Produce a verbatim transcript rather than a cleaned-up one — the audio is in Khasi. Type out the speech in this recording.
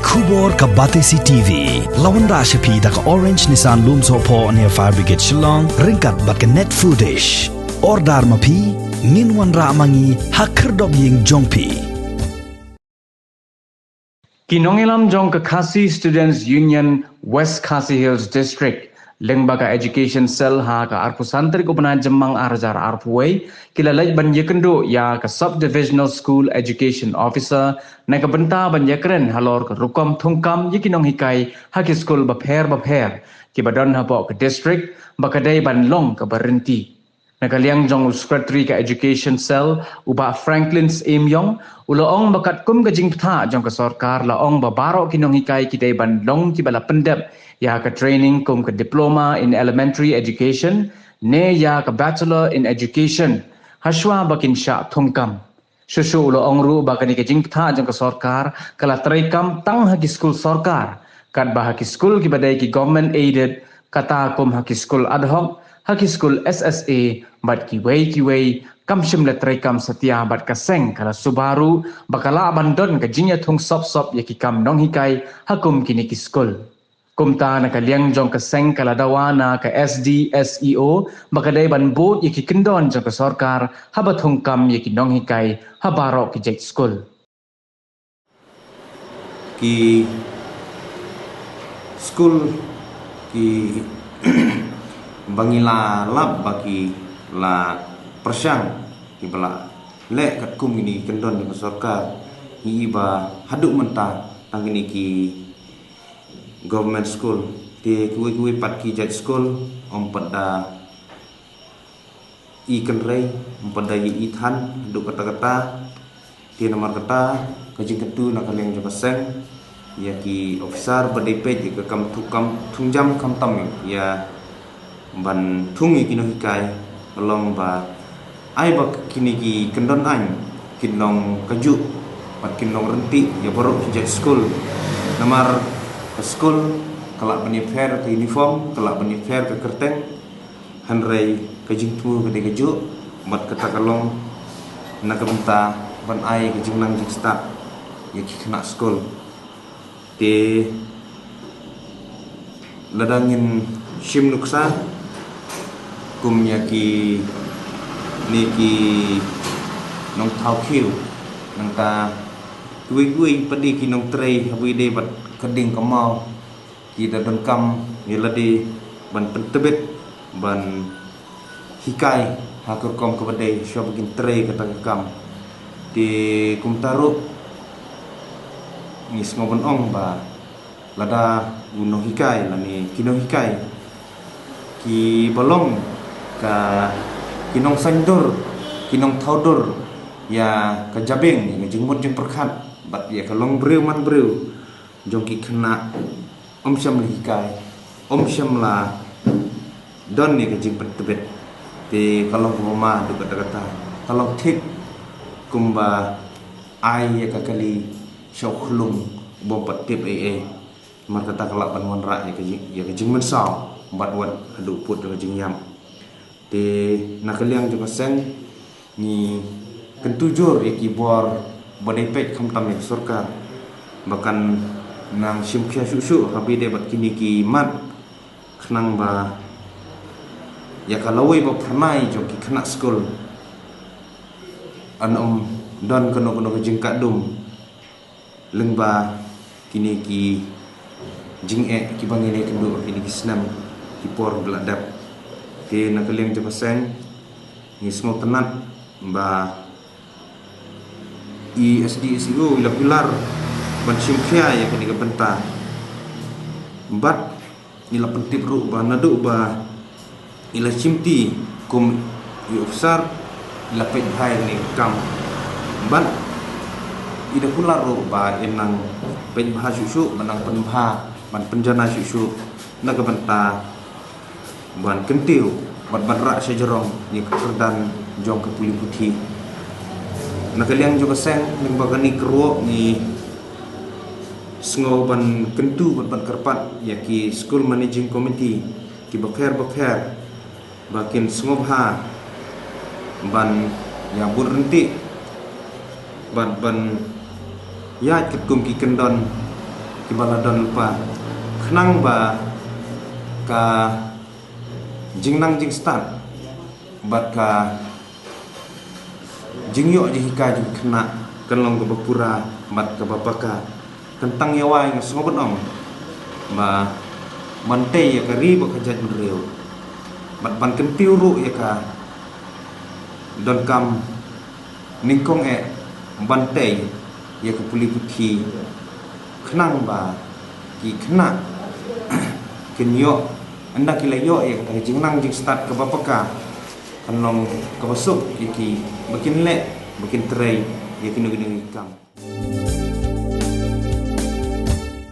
Khubor ka Batesi T V la wanrah sha phi da ka Orange Nissan Lumsohphoh near Fire Brigade Shillong, ryngkat bad ka Net Foodish. Order ma phi, ngin wanrah ma ngi ha khyrdop ïing jong phi. Ki nongïalam jong ka Khasi Students Union West Khasi Hills District, lyngba ka Education Cell, ha ka arphew san tarik u bnai Jymmang ar hajar arphew wei, ki la leit ban ïakynduh ïa ka Sub Divisional School Education Officer na ka bynta ban ïakren halor ka rukom thungkam ïa ki nonghikai ha ki skul bapher bapher kiba don hapoh ka district, ba ka dei ban long kaba ryntih. Na ka liang jong u Secretary ka Education Cell, u Bah Franklin Syiem Iong, u la ong ba katkum ka jingbthah jong ka sorkar, la ong ba baroh ki nonghikai ki dei ban long kiba la pyndep ïa ka training kum ka Diploma in Elementary Education ne ïa ka Bachelor in Education hashwa ba kin shah thungkam. Shuh shuh u la ong ruh ba kane ka jingbthah jong ka sorkar ka la treikam tang ha ki skul sorkar, katba ha ki skul kiba dei ki government aided, kata kum ha ki skul ad hoc, ha ki skul S S A bad kiwei kiwei, kam shym la treikam satia, bad ka seng ka la suba ruh ba ka lah ban don ka jingïathung sop sop ïa ki kam nonghikai ha kum kine ki skul. Kumta na ka liang jong ka seng ka la dawa na ka S D S E O ba ka dei ban bud ïa ki kyndon jong ka sorkar haba thungkam ïa ki nonghikai ha baroh ki jait skul. Ki skul ki ba ngi la lap ba ki la pyrshang kiba la leh katkum kine ki kyndon jong ka sorkar, ngi i ba haduh mynta tang kine ki government school. Te kiwei kiwei pat ki jait school ym pat da i kynrei, ym pat da i than haduh katta katta. Te namar kata ka jingkyntu na ka liang jong ka seng ïa ki officer ba dei peit ïa ka kam thung kam thung jam khamtam ïa ban thung ïa ki nonghikai, ka long ba ai ba kine ki kyndon aiñ kin long kajuh bad kin long ryntih ïa baroh ki jait skul. Namar ka skul ka lah ban ïapher ka uniform, ka lah ban ïapher ka kyrteng, hynrei ka jingthmu ka dei kajuh bad kata ka long na ka bynta ban ai ka jingnang jingstad ïa ki khynnah skul. Te lada ngin shim nuksa kum ïa kine ki nongthaw khiew, nangta kiwei kiwei pat de ki nongtrei haba ïadei bad ka ding ka maw, ki da donkam ïa lade ban pyntbit ban hikai ha ka rukom kaba dei shuwa ba kin trei kata ka kam. Te kumta ruh ngi sngew ban ong ba lada u nonghikai lane ki nonghikai kiba long ka ki nongsaiñdur, ki nongthawdur ïa ka jabieng, ïa ka jingmut jingpyrkhat bad ïa ka longbriew manbriew jong ki khynnah, ym shym la hikai, ym shym la don ïa ka jingpyntbit. Te ka long kaba ma haduh katta katta, ka long thik kumba ai ïa ka kali sha u khlung bym pat tip ei ei. Namar kata ka lah ban wanrah ïa ka jing, ïa ka jingmynsaw bad wat haduh pud ïa ka jingïap. Te na ka liang jong ka seng ngi kyntu jur ïa ki bor ba dei peit khamtam ïa ka sorkar ba kan nang shim khia shuh shuh haba ïadei bad kine ki mat, khnang ba ïa ka lawei ba phyrnai jong ki khynnah skul an ym don kano kano ka jingkah dum lyngba kine ki jingeh kiba ngi la ïakynduh ha kine ki snem ki por ba la dep. Te na ka liang jong ka seng ngi sngewtynnat ba i S D S E O i la kular ban shim khia ïa kane ka bynta. Bad ngi la pyntip ruh ba naduh ba i la shimti kum i officer, i la peit bha ïa kane ka kam. Bad i da kular ruh ba in nang peit bha shuh shuh, ban nang pynbha, ban pynjanai shuh shuh na ka bynta ban kyntiew bad ban rah shajrong ïa ka kyrdan jong ka pule puthi. Na ka liang jong ka seng lyngba kane ka rukom ngi sngew ban kyntu bad ban kyrpad ïa ki school managing committee kiba pher bapher ba kin sngewbha ban ïa bud ryntih bad ban ïaid katkum ki kyndon kiba la don lypa, khnang ba ka jingnang jingstad bad ka jingïoh jinghikai jong ki khynnah kan long kaba pura bad kaba paka. Kan tang ïa wai nga sngew ban ong ba ban tei ïa ka ri bad ka jaitbynriew bad ban kyntiew ruh ïa ka donkam nyngkong eh ban tei ïa ka pule puthi, khnang ba ki khynnah kin ïoh, ynda ki la ïoh ïa kata ka jingnang jingstad kaba paka, kan long kaba suk ïa ki ba kin leh, ba kin trei ïa kino kino ki kam.